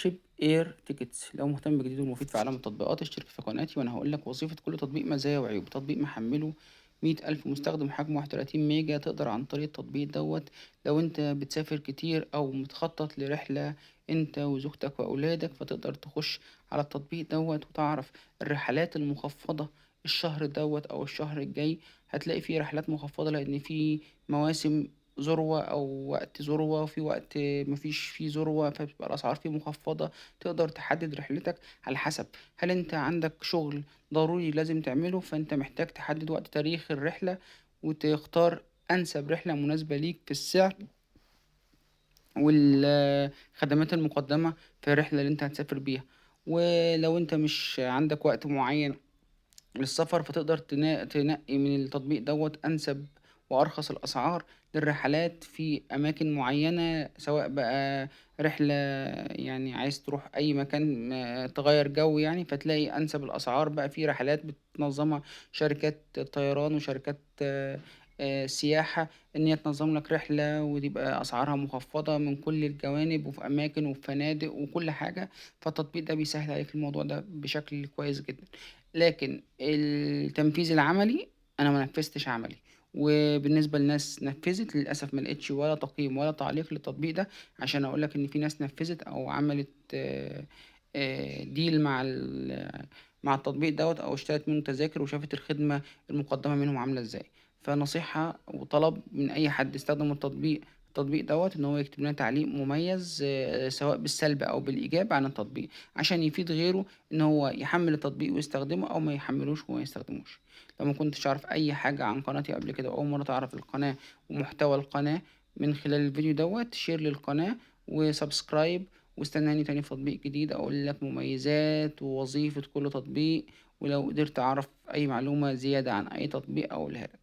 CheapAir Tickets. لو مهتم بجديد ومفيد في عالم التطبيقات اشترك في قناتي، وانا هقول لك وظيفة كل تطبيق، مزايا وعيوب. تطبيق محمله 100,000 مستخدم، حجمه 31 ميجا. تقدر عن طريق التطبيق دوت لو انت بتسافر كتير او متخطط لرحلة انت وزوجتك واولادك، فتقدر تخش على التطبيق دوت وتعرف الرحلات المخفضة الشهر دوت او الشهر الجاي. هتلاقي فيه رحلات مخفضة لان في مواسم ذروة او وقت ذروة، وفي وقت مفيش فيه ذروة، فبتبقى الاسعار فيه مخفضة. تقدر تحدد رحلتك على حسب هل انت عندك شغل ضروري لازم تعمله، فانت محتاج تحدد وقت تاريخ الرحلة وتختار انسب رحلة مناسبة ليك في السعر والخدمات المقدمة في الرحلة اللي انت هتسافر بيها. ولو انت مش عندك وقت معين للسفر، فتقدر تنقي من التطبيق دوت انسب وارخص الاسعار للرحلات في اماكن معينة، سواء بقى رحلة عايز تروح اي مكان تغير جو فتلاقي انسب الاسعار. بقى في رحلات بتنظمها شركات طيران وشركات سياحة ان هي تنظم لك رحلة وتبقى اسعارها مخفضة من كل الجوانب وفي اماكن وفي فنادق وكل حاجة. فالتطبيق ده بيسهل عليك الموضوع ده بشكل كويس جدا. لكن التنفيذ العملي انا ما نفذتش عملي، وبالنسبة لناس نفذت للأسف ما لقيتش ولا تقييم ولا تعليق للتطبيق ده عشان أقول لك إن في ناس نفذت أو عملت ديل مع التطبيق دوت أو اشترت منه تذاكر وشافت الخدمة المقدمة منهم عاملة إزاي. فنصيحة وطلب من أي حد استخدم التطبيق دوت إن هو يكتب لنا تعليق مميز، سواء بالسلب أو بالإيجاب عن التطبيق عشان يفيد غيره إن هو يحمل التطبيق ويستخدمه أو ما يحملوش وما يستخدموش. لو ما كنتش عارف أي حاجة عن قناتي قبل كده وأول مرة تعرف القناة ومحتوى القناة من خلال الفيديو دوت، share للقناة و subscribe، واستناني تاني في تطبيق جديد أقول لك مميزات ووظيفة كل تطبيق، ولو قدرت أعرف أي معلومة زيادة عن أي تطبيق أقولها لك.